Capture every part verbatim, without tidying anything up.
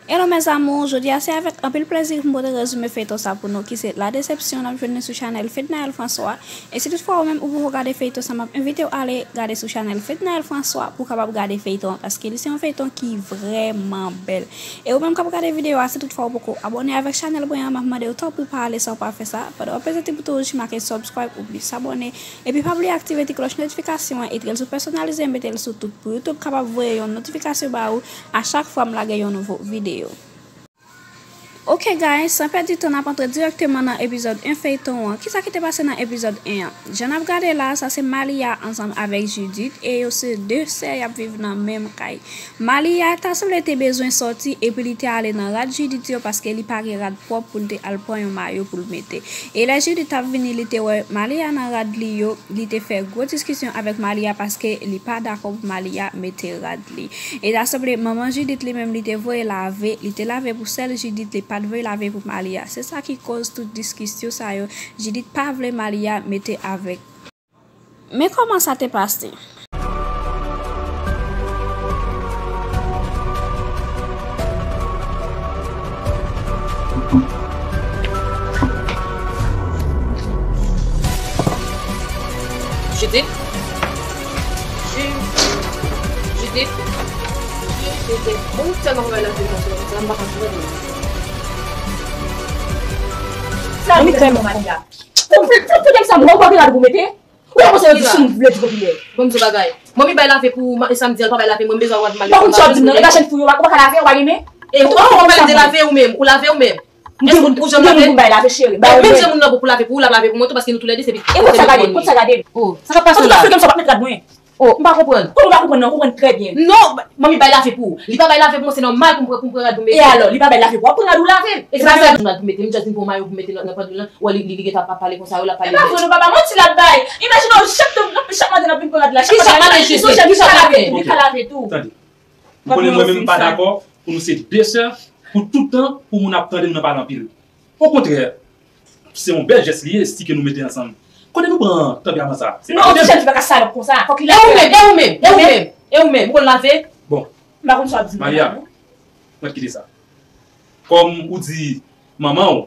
Hello mes amours, jodi a se avèk anpil plezi pou m pote rezime feyton sa pou nou ki se La Déception n ap jwenn li sou chanèl Fednaelle François. E si toutfwa ou menm ou poko gade feyton sa, m ap envite w ale gade sou chanèl Fednaelle François pou w kapab gade feyton an, paske li se yon feyton ki vrèman bèl. E ou menm k ap gade videyo a, si toutfwa ou poko abòne avèk chanèl mwen an, m ap mande w tanpri pa ale san w pa fè sa. Pandan w ap peze ti bouton wouj ki make subscribe oubli s'abonner. Epi pa bliye aktive ti klòch notifikasyon an, etre l sou pèsonalize, mete l sou tout pou YouTube kapab voye yon notifikasyon ba ou a chak fwa m lage yon nouvo videyo. Ok guys, san pèdi tan n ap antre dirèkteman nan epizòd en feyton an. Kisa ki te pase nan epizòd en an? Jan n ap gade la, sa se Malia ansanm avèk Judith e yo se de sè y ap viv nan menm kay. Malia ta sanble te bezwen sòti epi li te ale nan rad Judith yo paske li pa gen rad pwòp pou l te al pran yon mayo pou l mete. E lè Judith t ap vini, li te wè Malia nan rad li yo, li te fè gwo diskisyon avèk Malia paske li pa dakò pou Malia mete rad li. E ta sanble manman Judith li menm li te voye lave, li te lave pou sèl Judith, li pa t voye lave pou Malia. Se sa ki koz tout diskisyon sa yo. Judith pa vle Malia mete avèk. Men kòman sa te pase? Judith? Ju-, Judith? Judith? Bon, tèlman konpè la fè konsa, m pa konprann. Sa li tèlman mal la. Fè, fè, fè, fè sa, mwen, ou pa gen rad pou mete? Ou pa panse yo di si m vle di popilè? Bon, m di bagay. Manmi bay lave pou ma-, samdi an, pa bay lave, mwen m bezwen wad mali. Ou pa konn sa w di m nan, e machann fou yo, ou pa ka lave, ou pa gen men? E ou pa konn lave ou menm, ou lave ou menm? M gen moun, m gen moun pou bay lave, cheri. Menm jan moun nan bon pou lave pou ou, l ap lave pou mwen tou, paske nou toulède se pitit. E kot sa gade, kot sa gade? Oh, sa k ap pase la? An tou ka, frè m sa w ap met rad mwen. Oh. M pa konprann. Kòman w pa konprann nan, ou konprann trè byen. Non, manmi bay lave pou ou. Li pa bay lave pou mwen, se nòmal pou m pran, pou m pran rad pou m mete. E alò, li pa bay lave pou ou, w ap pran rad ou lave. E se pa sa m pral pou mete, m just vin pran mayo pou m mete nan, nan pantalon nan. Ou wè li, li, li gentan ap pale konsa, yo l ap pale. E pa vre non, papa, manti l ap bay. Imajine w, chak tan, chak maten n ap vin pran rad la. Chak maten, li sou jan li ka lave tou, li ka lave tou. Tande. M konnen mwen menm m pa dakò pou nou se de sè, pou tout tan, pou moun ap tande nou nan pale anpil. Okontrè, se yon bèl jès li ye, si ke nou mete ansanm. Kote nou pran tanperaman sa? Non, yon jèn fi pa ka salòp konsa. Fòk li lave. E ou menm, e ou menm, e ou menm, e ou menm, ou konn lave? Bon. M pa konn sa w ap di m la non. Malia, mwen kite sa. Kòm ou di manman w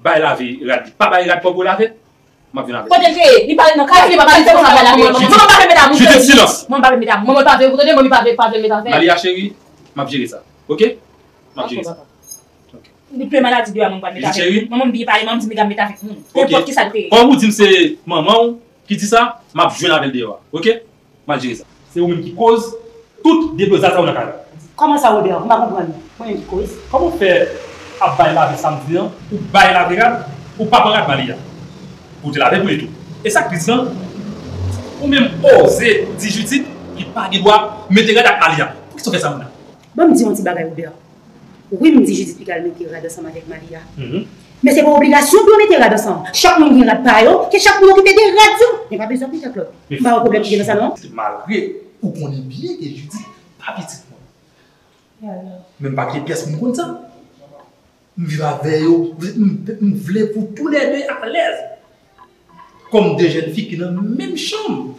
bay lave rad li, pa bay rad pwòp pou lave, m ap vin avè. Kote l te ye? Li pa nan kay. Li pa pale konsa, bay lave. Manman pa vle met avè. Judith, silans. Manman pa vle met avè. Manman pa vle, ou tande, manmi pa vle, pa vle met avè. Malia cheri, m ap jere sa. Oke? M ap jere sa. Oke. Li plen maladi deyò a, manman pa met avè. Judith cheri. Manman m byen pale, manman m di m met avè moun. Oke. Nenpòt ki sa l te ye. Kòm ou di m se manman w ki di sa, m ap jwenn avè l deyò a. Oke? M al jere sa. Se ou menm ki koz tout deblozay sa yo nan kay la. Kòman sa, Robert? M pa konprann. Mwen menm ki koz? Kòman w fè ap bay lave samdi an, ou bay lave rad, ou pa pran rad Malia pou te lave pou li tou? E sa k tris lan, ou menm oze di Judith li pa gen dwa mete rad ak Malia. Poukisa w fè sa, Mona? Ban m di yon ti bagay, Robert. Wi, m di Judith li pral mete rad ansanm avèk Malia. Mhm. Men se pa obligasyon pou yo mete rad ansanm. Chak moun gen rad pa yo, ke chak moun okipe de rad yo. Men pa bezwen pete ak lòt. M pa wè pwoblèm ki gen nan sa non. Malgre ou konnen byen ke Judith pa pitit mwen. Men m pa kite pyès moun konn sa. M viv avè yo, m, m vle pou toulède alèz. Kòm de jèn fi ki nan menm chanm.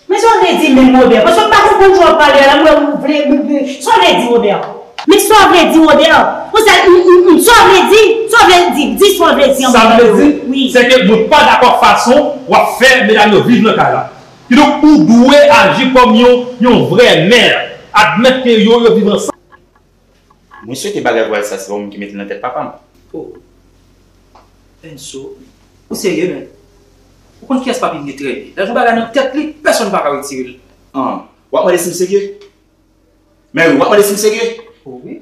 Men sa w vle di menm, Robert? Paske m pa konprann jan w ap pale a la, m wè ou vle, m, m, sa w vle di, Robert? Men sa w vle di, Robert? Ou sa, m, m, m, sa w vle di? Sa w vle di? Di sa w vle di an mwen. Sa m vle di, se ke mwen pa dakò fason w ap fè medam yo viv nan kay la. Kidonk, ou dwe aji kòm yon, yon vrè mè. Admèt ke yo, yo viv ansanm. Mwen swete bagay vwayaj sa se pa ou menm ki mete l nan tèt papa m. Oh. Enzo. Ou serye, menn? Ou konn kiyès papi m ye trè byen. Lè l gen bagay nan tèt li, pèsonn pa ka retire l. An, w ap mande si m serye? Mary, w ap mande si m serye? O wi.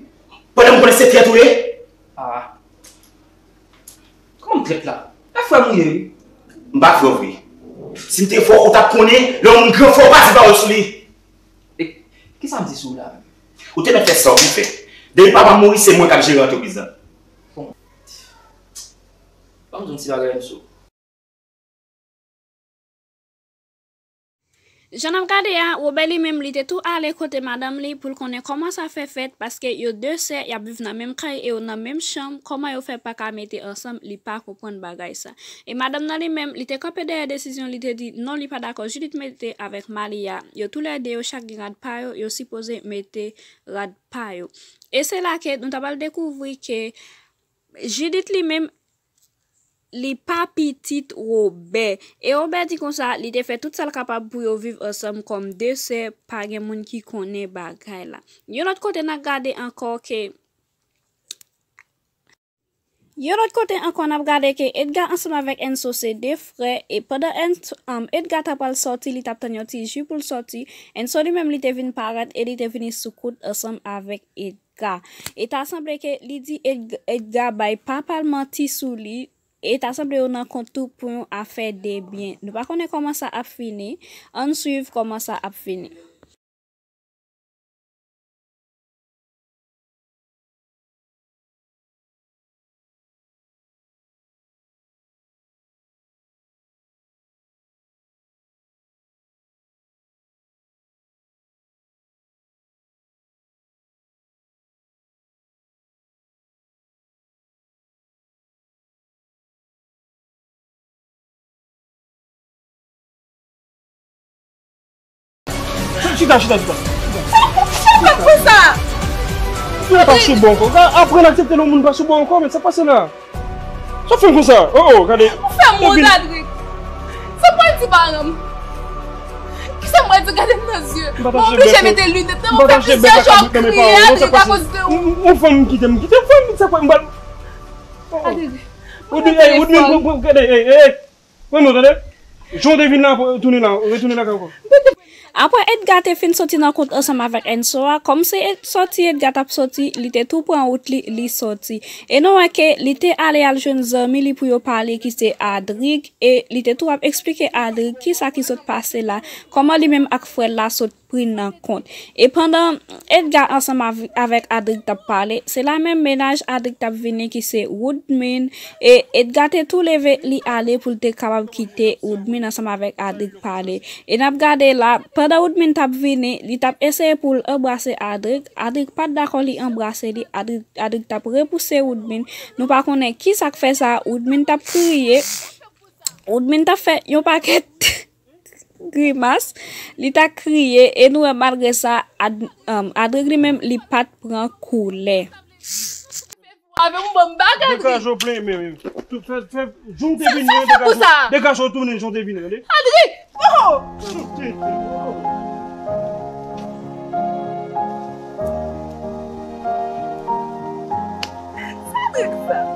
Pandan m konnen se trèt ou ye? Ah. Kòman m trèt la? E frè m ou ye, wi. M pa frè w vre. Si m te frè w, ou t ap konnen, lè yon moun gran frè w pa di pawòl sou li. E kisa m di sou ou la menm? Ou te mèt fè sa w vin fè. Depi papa m mouri, se mwen k ap jere antrepriz la. Bon. Ban m di yon ti bagay, mesye. Jan n ap gade a, Wobè li menm, li te tou ale kote madanm li pou l konnen kòman sa fè fèt, paske yo de sè, y ap viv nan menm kay e yo nan menm chanm, kòman yo fè pa ka mete ansanm, li pa konprann bagay sa. E madanm nan li menm, li te kanpe dèyè desizyon, li te di non, li pa dakò Judith mete avèk Malia. Yo toulède yo chak gen rad pa yo, yo sipoze mete rad pa yo. E se la ke nou ta pral dekouvri ke Judith li menm, li pa pitit Wobè. E Wobè di konsa, li te fè tout sa l kapab pou yo viv ansanm kòm de sè, pa gen moun ki konnen bagay la. Yon lòt kote, n ap gade ankò ke, yon lòt kote ankò, n ap gade ke Edgar ansanm avèk Enso se de frè, e pandan Enso, um, Edgar ta pral sòti, li t ap tann yon ti ji pou l sòti, Enso li menm, li te vin parèt e li te vini sou kout ansanm avèk Edgar. E ta sanble ke li di Ed-, Edgar bay papa l manti sou li, e ta sanble yo nan kont tou pou yon afè de byen. Nou pa konnen kòman sa ap fini. Ann swiv kòman sa ap fini. Chita, chita, chita. Sa, sa, sa, konsa. Moun pa sou bon ankò. Aprann aksepte lè moun pa sou bon ankò, men sa pase la. Sa fè m konsa? Oh, oh, gade. Ou fè m wont, Adric. Sa m pral di paran m? Kisa m pral di? Gade m nan zye. M oblije mete linèt. M fè plizyè jou ap kriye, Adric, akoz de ou. Yon fanm kite m, kite fanm, sa kwè m pral. Adric, Woodmine, pran, pran, gade, ey, ey. Pran non, tande. Jan w te vin la, tounen la, retounen lakay ou ankò. Apre Edgar te fin soti nan kont ansanm avèk Enso a, kòm se Ed-, sòti Edgar t ap soti, li te tou pran wout li, li soti. E nou wè ke li te ale al jwenn zanmi li pou yo pale ki se Adric, e li te tou ap eksplike Adric kisa ki sot pase la, kòman li menm ak frè l la sot pri nan kont. E pandan Edgar ansanm av-, avèk Adric t ap pale, se la menm mennaj Adric t ap vini ki se Woodmine, e Edgar te tou leve li ale pou l te kapab kite Woodmine ansanm avèk Adric pale. E n ap gade la, pandan Woodmine t ap vini, li t ap eseye pou l anbrase Adric. Adric pa t dakò li anbrase li. Adric, Adric t ap repouse Woodmine. Nou pa konnen ki sa k fè sa. Woodmine t ap kriye. Woodmine t ap fè yon pakèt grimas. Li t ap kriye. E nou wè, malgre sa, Ad-, um, Adric li menm, li pa t pran koulè. Avè m, bon, m pa ka ri. Degaje w plen, men, men. Tou, fè, fè, jan w te vini an, degaje w. Degaje w tounen jan w te vini an, tande. Adric! Oh! Jan w te vini an. Sa Adric fè m?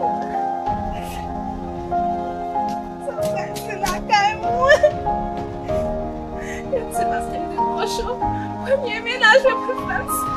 Sa m fè lakay mwen? Yo di paske m te twò cho. Premye mennaj mwen pou fè m sa.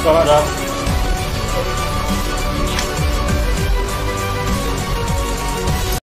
Sa va, dam?